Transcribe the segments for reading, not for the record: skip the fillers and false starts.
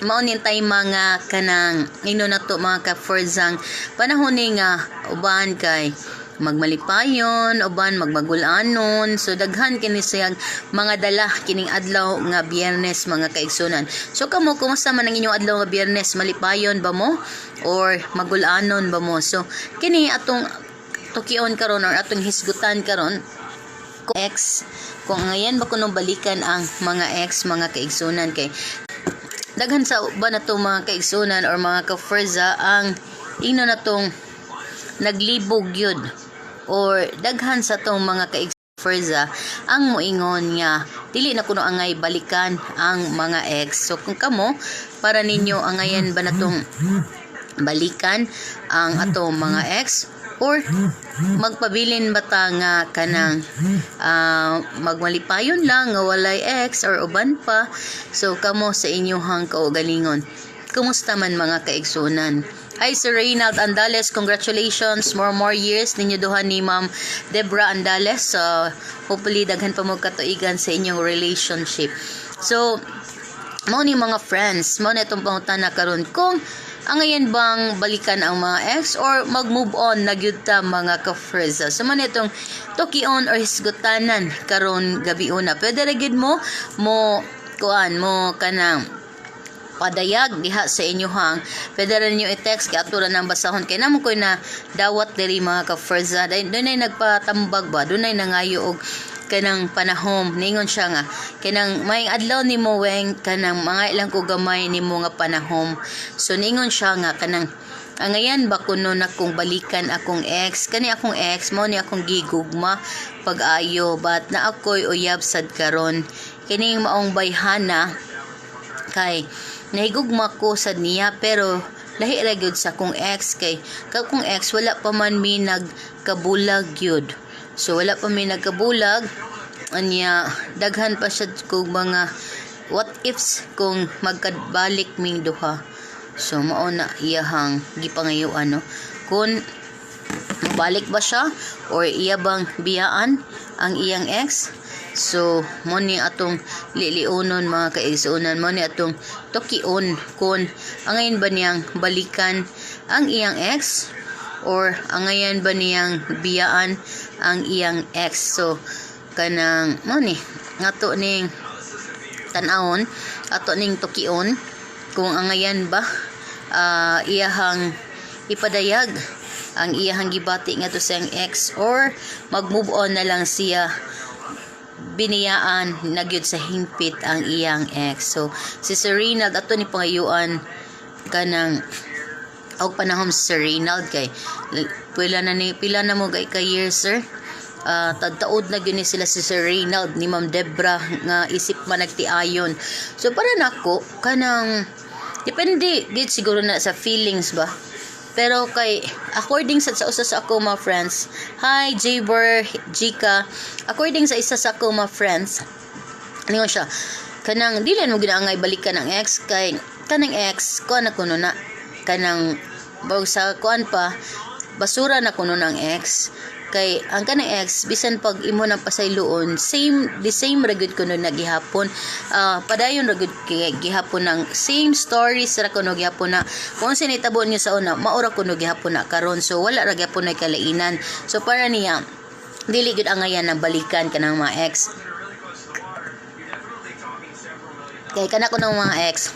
Mao ni tay mga kanang ino na to, mga ka-Forzang, panahon ni nga uban kay magmalipayon, uban magmagulanon. So daghan kini siyang mga dala kining adlaw nga Biyernes, mga kaigsunan. So kamo, kumusta man ang inyong adlaw nga Biyernes? Malipayon ba mo or magulanon ba mo? So kini atong tukion karon or atong hisgutan karon, kung ex, kung ngayon ba kuno balikan ang mga ex, mga kaigsunan, kay daghan sa uban na mga kaigsunan or mga ka-Forza ang ingno na tong naglibog yun or daghan sa tong mga kaigsunan ang moingon nga dili na kuno angay balikan ang mga ex. So kung kamo, para ninyo, angayan ba na tong balikan ang atong mga ex or magpabilin ba ta nga kanang magmalipayon lang nga walay ex or uban pa? So kamo, sa inyuhang kaugalingon, kumusta man, mga kaigsunan? Hi, Sir Reynald Andales, congratulations, more more years ninyo duha ni Ma'am Debra Andales. So hopefully daghan pa mo katuigan sa inyong relationship. So mao ni, mga friends, mao ni itong pangutana karon, kung angayan bang balikan ang mga ex or mag-move on na gyud ta, mga ka-Freza. So mao ni itong tukion or hisgutanan karon gabi una. Pwede ra gyud mo mo kuan mo kanang padayag diha sa inyohang, pwede ra ninyo i-text kay ato ra nang basahon, kay namo koy na dawat diri, mga ka-Freza. Dunay nagpatambag ba, dunay nangayo og kanang panahom. Ningon siya nga kanang may adlaw nimo, weng, kanang mga ilang ko gamay nimo nga panahom. So ningon siya nga kanang angayan ba kuno na kung balikan akong ex? Kani akong ex mo ni akong gigugma pag-ayo, but na ako'y uyab sad karon, kining maong bayhana, kay nahigugma ko sad niya, pero lahi ra gyud sa akong ex, kay kakong ex wala pa man mi nagkabulag gyud. So wala pa mi nagkabulag, anya daghan pa siya kog mga what ifs kung magkabalik ming duha. So mao na iyahang gipangayuan, no, kung mabalik ba siya or iya bang biyaan ang iyang ex. So mo ni atong liliunon, mga kaigsuonan, mo ni atong tukion kung angayan ba niyang balikan ang iyang ex or angayan ba niyang biyaan ang iyang ex. So kanang mo ni ngato ning tan-awon, ato ning tukion kung angayan ba iyahang ipadayag ang iyahang gibati ngadto sa iyang ex or mag-move on na lang siya, biniyaan na gyud sa hingpit ang iyang ex. So si Sir Reynald, ato ni pangayuan kanang og panahon si Sir Reynald, kay pila na ni, pila na mo kay ka years, sir? Tagtaod na gyud ni sila, si Sir Reynald ni Ma'am Debra, nga isip man nagtiayon. So para nako, kanang depende gid siguro na sa feelings ba. Pero kay according sa usa sa ako mga friends, hi Jaber Jika, according sa isa sa ako mga friends, ningon siya kanang dili mo ginaangay balikan ang ex, kay kanang ex kuan na kuno na, kanang bag sa kuan pa, basura na kuno ng ex, kay ang kanang ex, bisan pag imo nang pasayloon, same the same ra gyud kuno na gihapon. Padayon ra gyud kay gihapon ng same stories ra kuno gihapon na kung unsa nitabo niya sa una, mao ra kuno gihapon na karon. So wala ra gihapon na kalainan. So para niya, dili gyud angayan ng balikan kanang mga ex, kay kana kuno mga ex,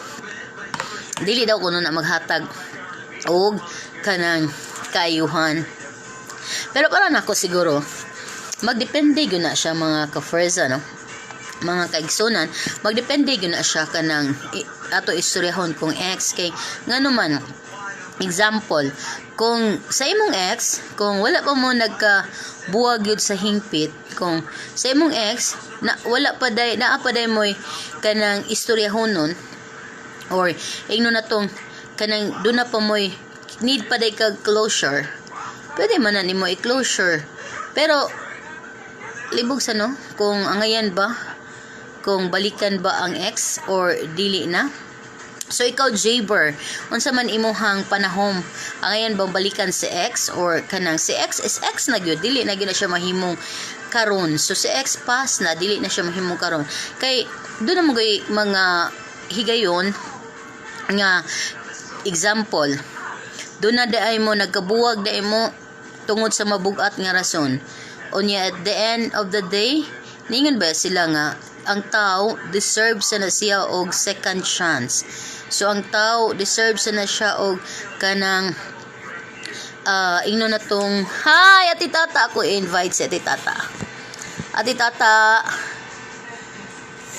dili daw kuno na maghatag og kanang kaayuhan. Pero para nako siguro, magdepende gyud na siya, mga ka-Ferza, no, mga kaigsunan, magdepende gyud na siya kanang ato istoryahon kung ex, kay ngano man, example, kung sa imong ex, kung wala pa mo nagka buwag gyud sa hingpit, kung sa imong ex na wala pa day, naa pa day mo'y kanang istoryahonon or ingno na tong kanang doon na pa mo'y need pa day kag closure, pwede man na nimo i-closure. Pero libog sa, no, kung angayan ba kung balikan ba ang ex or dili na. So ikaw, Jaber, unsa man imuhang panahom? Angayan bang balikan si ex or kanang si ex is ex na gyud, dili na gyud na siya mahimong karon? So si ex, pass na, dili na siya mahimong karon, kay doon na mo mga higayon. Nga example, doon na diay mo nagkabuwag diay mo tungod sa mabugat nga rason. Unya at the end of the day, ningon ba sila nga ang tao deserve sa na siya og second chance. So ang tao deserve sa na siya og kanang ingno na tong. Hi, Ate Tata. Ako invite si Ate Tata. Ate Tata,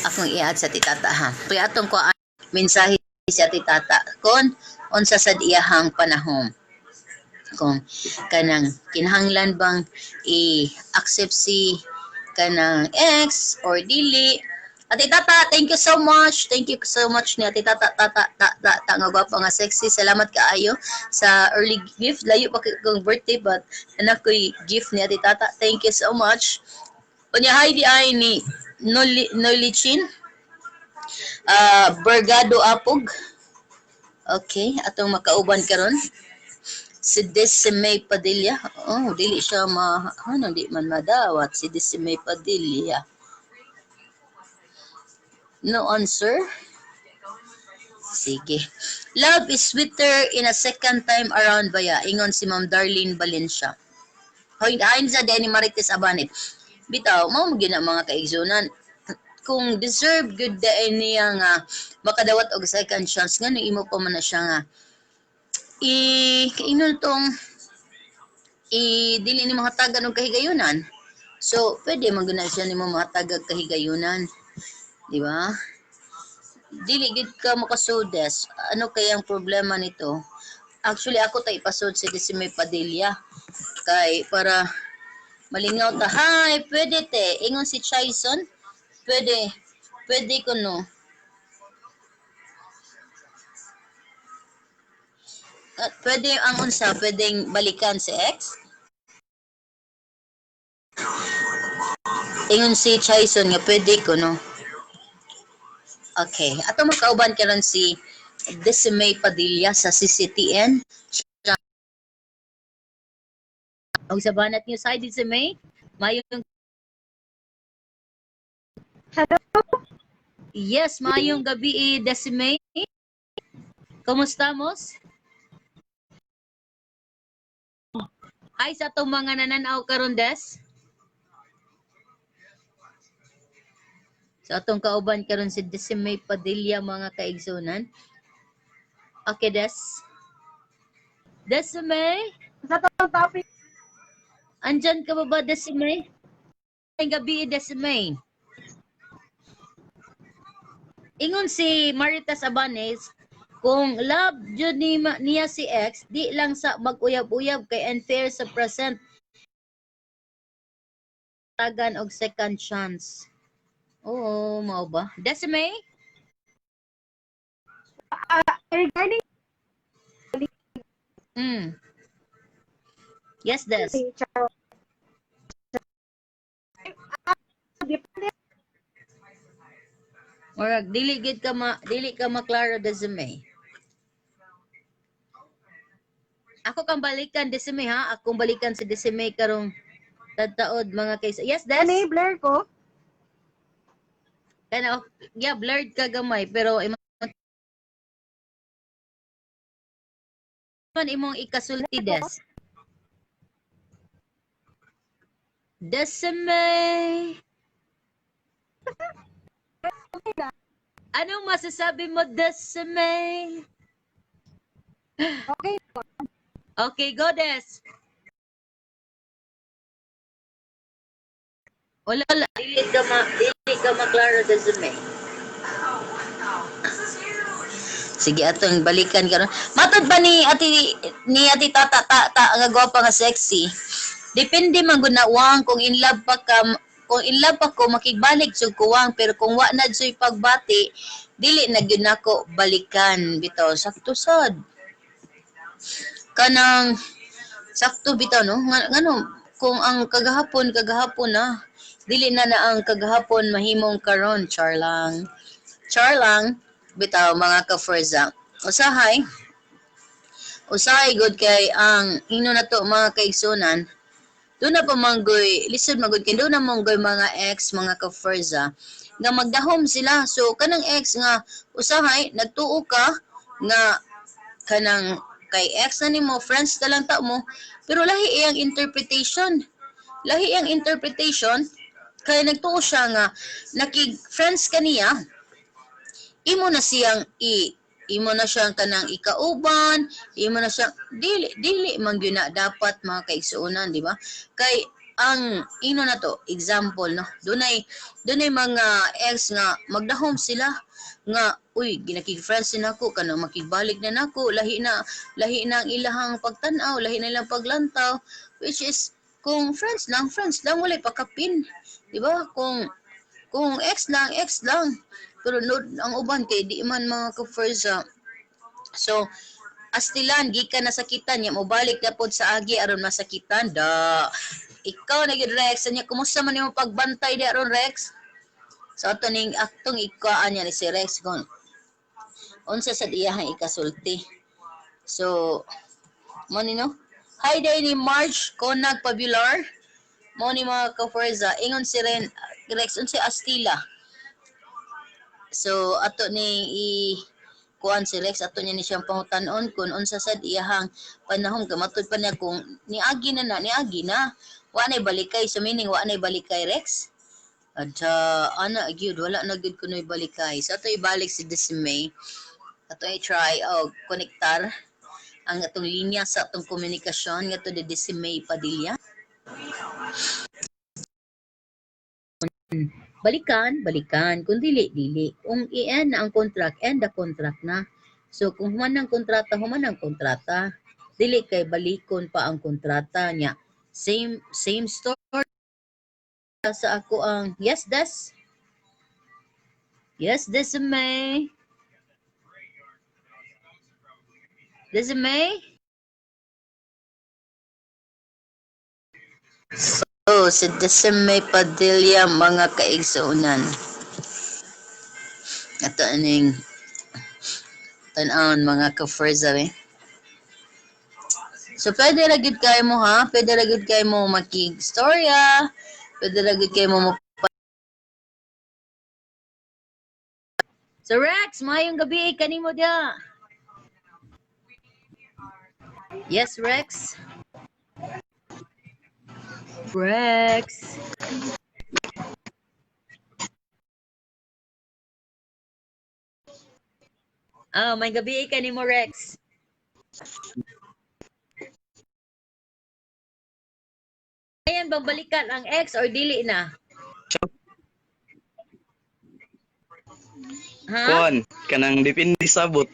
akong i-add sa Ate Tata ha. Kaya atong ko mensahe si Ate Tata kon unsa sad iyahang panahon kung kanang kinahanglan bang i-accept si kanang ex or dili. Ate Tata, thank you so much. Thank you so much ni Ate Tata, Tata, ta, ta, ta, nga gwapa nga sexy. Salamat kaayo sa early gift. Layo pa kong birthday but anak ko'y gift ni Ate Tata. Thank you so much. Unya hi di ay ni Noli, Nolichin. Bergado Apog. Okay, atong makauban karon si Decimay Padilla. Oh, dili siya ma ano, di man madawat si Decimay Padilla. No answer. Sige. Love is sweeter in a second time around baya? Ingon si Ma'am Darlene Valencia. Hoy, ayon sa Denny Marites Abanit. Bitaw, mao mo gina, mga kaigsunan. Kung deserve good diay niya nga makadawat og second chance, ngano imo pa man na siya nga i kainon tong i dili ni mahatagan og kahigayunan? So, pwede man gud na siya nimo mahatag og kahigayunan. Di ba? Dili gid ka makasudes. Ano kayang problema nito? Actually, ako tay ipasud si Decimay Padilla kay para malingaw ta. Hi, pwede te. Ingon si Chison. Pwede. Pwede ko no. Pwede ang unsa, pwedeng balikan si ex? Ingon si Chison nga pwede ko no. Okay, ato makauban karon si Decimay Padilla sa CCTN. Og sa Banat News. Hi, Decimay. Mayong Hello? Yes, mayong gabi eh, Decimay. Kumusta mos? Hi sa atong mga nananaw karon, Des. Sa atong kauban karon si Decimay Padilla, mga kaigsunan. Okay, Des. Decimay, Sa atong topic, andyan ka ba ba, Decimay? Mayong gabi, Decimay. Ingon si Maritas Abanes, kung love jud ni niya si ex, di lang sa mag-uyab-uyab kay unfair sa present tagan og second chance. Oo, mao ba? Decimay? Regarding Yes, Des. Depende. Murag dili gid ka ma dili ka maklaro, Decimay. Ako kang balikan, Decimay, ha. Akong balikan si Decimay karong tadtaod, mga kaysa. Yes, Des. Ano yung blur ko? Kana, yeah, blurred ka gamay pero imo man imong ikasulti, Des. Decimay. Anong masasabi mo, Decimay? Okay. Okay, go, Des. Wala, wala. Dili ka maklaro, Decimay. Sige, atong balikan karon. Matod ba ni Ate Tata ta, ta nga gwapa nga sexy? Depende man gud na wang kung in love pa ka. Kung in love pa ko, makigbalik jud ko wang, pero kung wa na jud pagbati, dili na gyud nako balikan bitaw. Sakto sad kanang sakto bitaw no nga, ngano kung ang kagahapon kagahapon na, dili na na ang kagahapon mahimong karon. Char lang, char lang bitaw, mga ka-Ferza. Usahay usahay good kay ang ino na to, mga kaigsunan, doon na pa manggoy lisod magud kay doon na manggoy mga ex, mga ka-Ferza, nga magdahom sila. So kanang ex nga usahay nagtuo ka Nga kanang kay ex na nimo, friends na lang ta mo, pero lahi iyang interpretation. Lahi iyang interpretation kay nagtuo siya nga nakig friends kaniya, imo na siyang kanang ikauban, imo na siyang dili dili man gyud na dapat, mga kaigsuonan, di ba? Kay ang ino na to, example, no, dunay mga ex nga magdahom sila nga, "Uy, ginakig friends na nako, kanang makigbalik na nako, lahi na ang ilahang pagtan-aw, lahi na ilang paglantaw," which is kung friends lang, friends lang, walay pakapin, di ba? Kung ex lang, ex lang. Pero no, ang uban kay di man, mga ka-first. So astilan, gikan nasakitan niya, mobalik na pod sa agi aron masakitan da. Ikaw na gyud, Rex. Anya, kumusta man imong pagbantay di aron, Rex? So ato ning aktong ikaan niya ni si Rex kung unsa sad iyahang ikasulti. So mo ni, no, hi day ni March Konag Pabular mo ni, mga ka-Forza. Ingon si Ren Rex, unsa astila? So ato ni i kuan si Rex, ato niya ni siyang pangutan-on kung unsa sad iyahang panahon, kay matud pa niya kung niagi na na, niagi na, wa nay balikay. So meaning wa nay balikay, Rex. At ana gyud, wala na gyud kunoy balikay. So ato ibalik si Dismay, ato i-try og konektar ang atong linya sa atong komunikasyon ngadto ni Dismay Padilla. Balikan, balikan. Kung dili, dili. Kung i-end na ang contract, end the contract na. So kung human ang kontrata, human ang kontrata. Dili kay balikon pa ang kontrata niya. Same same story sa ako ang yes des. Yes, this May. This May. So, si Decime Padilla, mga kaigsuonan. Ato aning tan-awon, mga ka-Forza, eh. So, pwede ra gyud kayo mo, ha? Pwede ra gyud kayo mo makig-storya. Pwede ra gyud kayo mo. So, Rex, maayong gabi kanimo diya. Yes, Rex. Rex. Ah, may gabi kanimo, Rex. Ayan, babalikan ang ex or dili na? Ha? Kuan, kanang depende sabot.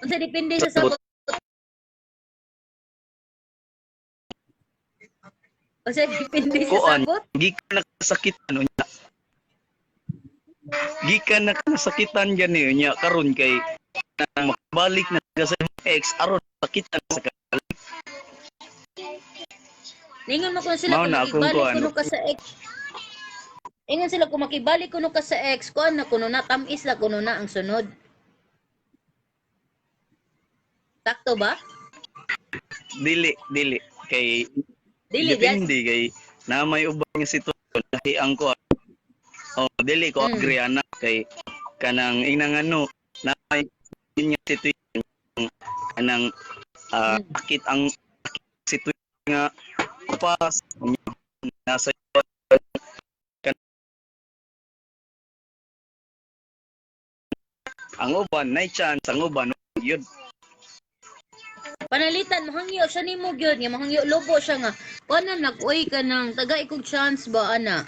Unsa depende sa sabot? Unsa depende sa Kuan, sabot? gikan na kasakitan unya. Gikan na kasakitan gani unya karon kay nang makabalik na ka sa imong ex aron sakitan sa ka. Ningon mo kung sila Mao kung na akong makibalik kuan. Kuno ka sa ex. Ingon sila kung makibalik kuno ka sa ex, kuan na kuno na, tamis la kuno na ang sunod. Sakto ba? Dili, dili kay Dili, yes. depende kay na may ubang nga sitwasyon, lahi ang kuan. Oh, dili ko agree ana kay kanang inang ano na may nga situation kanang akit ang akit situation nga pas nasa ang uban nay chance, ang uban yun. Panalitan mahangyo siya nimo gyud nga mahangyo lobo siya nga kuan na nag-uy ka nang taga ikog chance ba ana.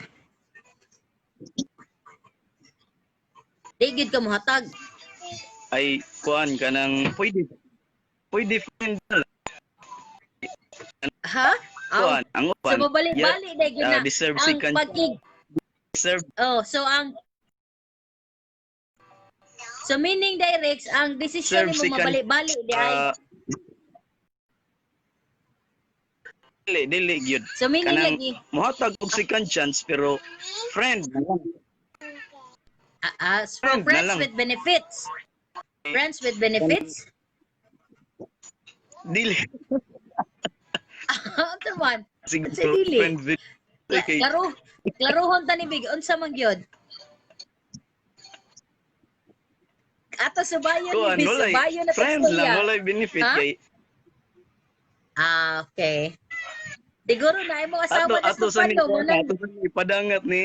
Di gyud ka mohatag. Ay, kuan, kanang pwede pwede friend na lang. Ha? Aw. Kuan ang So uban mabalik-balik yeah, gyud na. Deserve Ang second pagkig deserve. Oh, so ang So meaning directs ang desisyon Serve nimo second mabalik-balik di ay. Dili dili gyud. So meaning kanang lagi mohatag og second chance pero friend na lang. So Friend na friends lang. with benefits. Friends with benefits? Dili. Unsa man? Siguro Unsa dili? friend with kay Klaro, klarohon ta ni Big, unsa man gyud? Ato subayon Kuan, ni walay subayon na friend istorya. lang, walay benefit Ha? kay Ah, okay. Siguro na imong ato asawa na ato sa ni supano mo na. Ato sa ni padangat ni.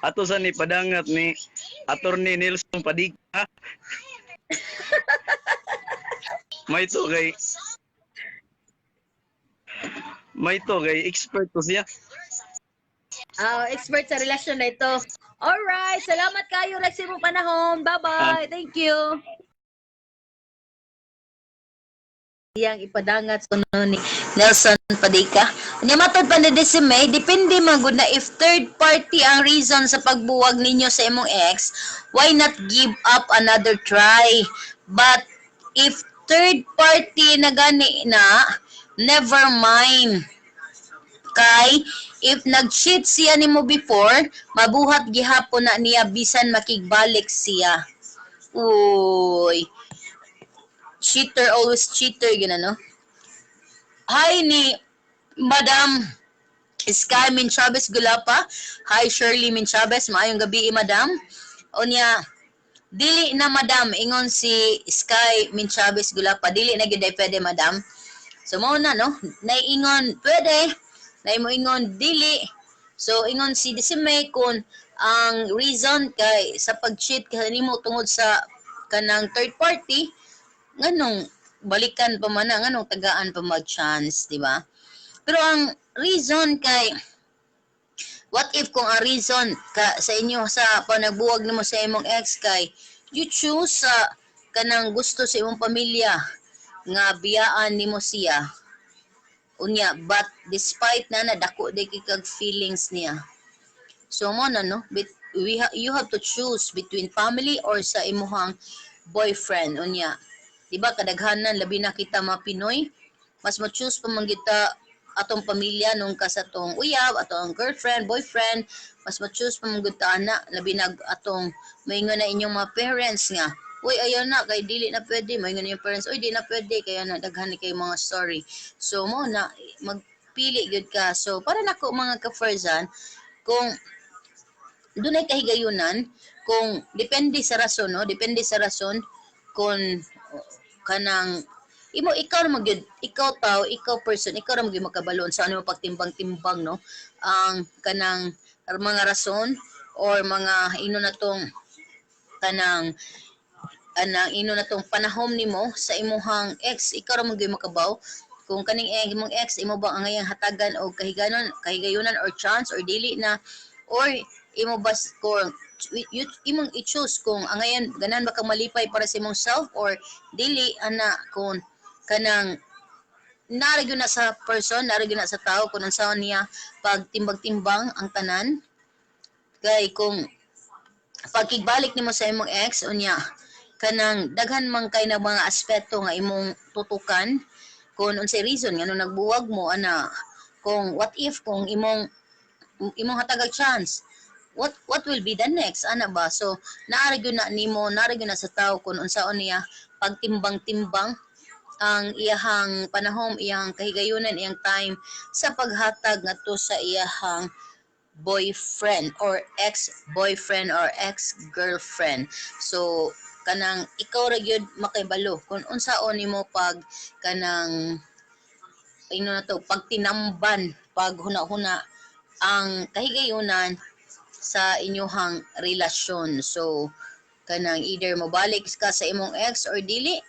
Ato sa ni padangat ni Attorney Nelson Padika. May to kay expert to siya. Ah, expert sa relasyon na ito. Alright, salamat kayo Rex imong panahon. Bye-bye. Thank you. Iyang ipadangat sa ni Nelson Padika. Nya matod pa ni si May, depende man gud na if third party ang reason sa pagbuwag ninyo sa imong ex, why not give up another try? But if third party na gani na, never mind. Kay if nag-cheat siya nimo before, mabuhat gihapon na niya bisan makigbalik siya. Uy. Cheater always cheater gina, no? Hi ni Madam Sky Minchabes Gulapa. Hi, Shirley Minchabes, maayong gabi, madam. Unya dili na, madam, ingon si Sky Minchabes Gulapa, dili na gyud ay pwede, madam. So mao na, no, naiingon pwede, naimo ingon dili. So ingon si Disime, kung ang reason kay sa pag-cheat kanimo tungod sa kanang third party, nganong balikan pa man na, nganong tagaan pa mag chance, di ba? Pero ang reason kay, what if kung ang reason ka sa inyo sa panagbuwag nimo sa imong ex kay you choose sa kanang gusto sa imong pamilya nga biyaan nimo siya, unya but despite na nadako day kay kag feelings niya? So mo na, no, but you have to choose between family or sa imuhang boyfriend. Unya di ba kadaghanan, labi na kita mga Pinoy, mas mo choose pa man kita atong pamilya nung ka sa atong uyab, atong girlfriend, boyfriend. Mas mo choose pa man gud ta ana, labi na atong moingon na inyong mga parents nga, "Uy, ayaw na kay dili na pwede." Moingon na yung parents, "Uy, di na pwede," kaya na daghan ni kay mga story. So mo na magpili gyud ka. So para nako, mga ka-Ferzan, kung dunay kahigayunan, kung depende sa rason, no, depende sa rason kung kanang imo, ikaw ra magyud, ikaw tao, ikaw person, ikaw ra magyud makabalo sa ano mo pagtimbang-timbang, no, ang kanang mga rason or mga ino na tong kanang anang ino na tong panahom nimo sa imuhang ex. Ikaw ra magyud makabaw kung kaning imong ex, imo ba ang ngayang hatagan og kahiganon kahigayunan or chance or dili na, or imo ba kung you, imong i-choose kung angayan ganan ba kang malipay para sa imong self or dili ana, kung kanang naa gyud na sa person, naa gyud na sa tao kung unsaon niya pagtimbang-timbang ang tanan. Kay kung pagkigbalik nimo sa imong ex, unya kanang daghan man kay na mga aspeto nga imong tutukan kung unsay reason ngano nagbuwag mo ana, kung what if kung imong hatagag chance, what will be the next ana ba? So naa gyud na nimo, naa gyud na sa tao kung unsaon niya pagtimbang-timbang ang iyahang panahom, iyang kahigayunan, iyang time sa paghatag ngadto sa iyahang boyfriend or ex-boyfriend or ex-girlfriend. So kanang ikaw ra gyud makibalo kung unsaon nimo pag kanang ino na to pagtinamban, paghuna-huna ang kahigayunan sa inyuhang relasyon. So kanang either mobalik ka sa imong ex or dili,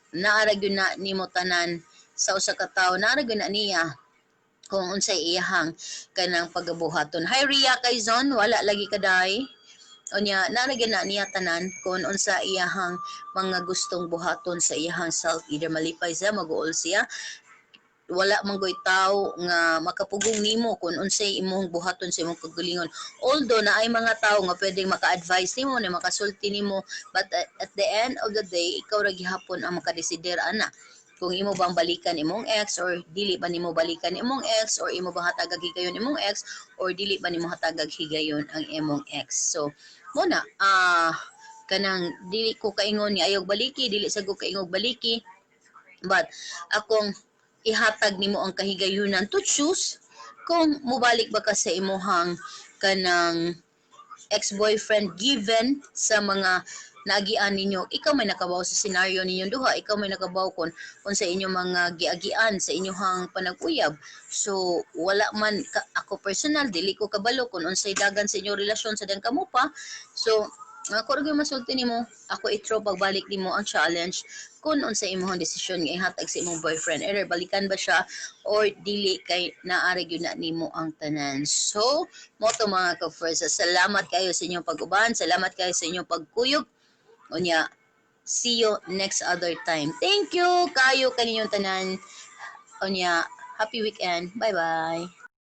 naa ra gyud na nimo tanan sa usa ka tawo, naa ra gyud na niya kung unsay iyahang kanang pagabuhaton. Hi, Ria Kaizon, wala lagi kaday. Unya naa ra gyud na niya tanan kung unsa iyahang mga gustong buhaton sa iyahang self, either malipay siya, mag-uol siya. Wala man goy tawo nga makapugong nimo kung unsay imong buhaton sa imong kagalingon, although na ay mga tawo nga pwedeng maka-advise nimo, na makasulti nimo, but at the end of the day, ikaw ra gihapon ang makadesider ana kung imo bang balikan imong ex or dili ba nimo balikan imong ex, or imo ba hatagag higayon imong ex or dili ba nimo hatagag higayon ang imong ex. So mo na, kanang dili ko kaingon ni ayaw baliki, dili sa ko kaingog baliki, but akong Ihatag nimo ang kahigayunan to choose kung mobalik ba ka sa imuhang kanang ex-boyfriend given sa mga naagian ninyo. Ikaw may nakabaw sa senaryo ninyong duha, ikaw may nakabaw kon kung sa inyong mga giagian sa inyong panag-uyab. So wala man ka, ako personal, dili ko kabalo kung unsay dagan sa inyong relasyon sa dang kamo pa. So ako ra gyud masulti nimo, ako i-throw pagbalik nimo ang challenge kung unsa imong desisyon nga ihatag sa imong boyfriend, either balikan ba siya or dili, kay naa ra gyud na nimo ang tanan. So mao to, mga ka-first, salamat kayo sa inyong pag-uban, salamat kayo sa inyong pagkuyog. Unya, see you next other time. Thank you kayo kaninyong tanan. Unya, happy weekend. Bye bye.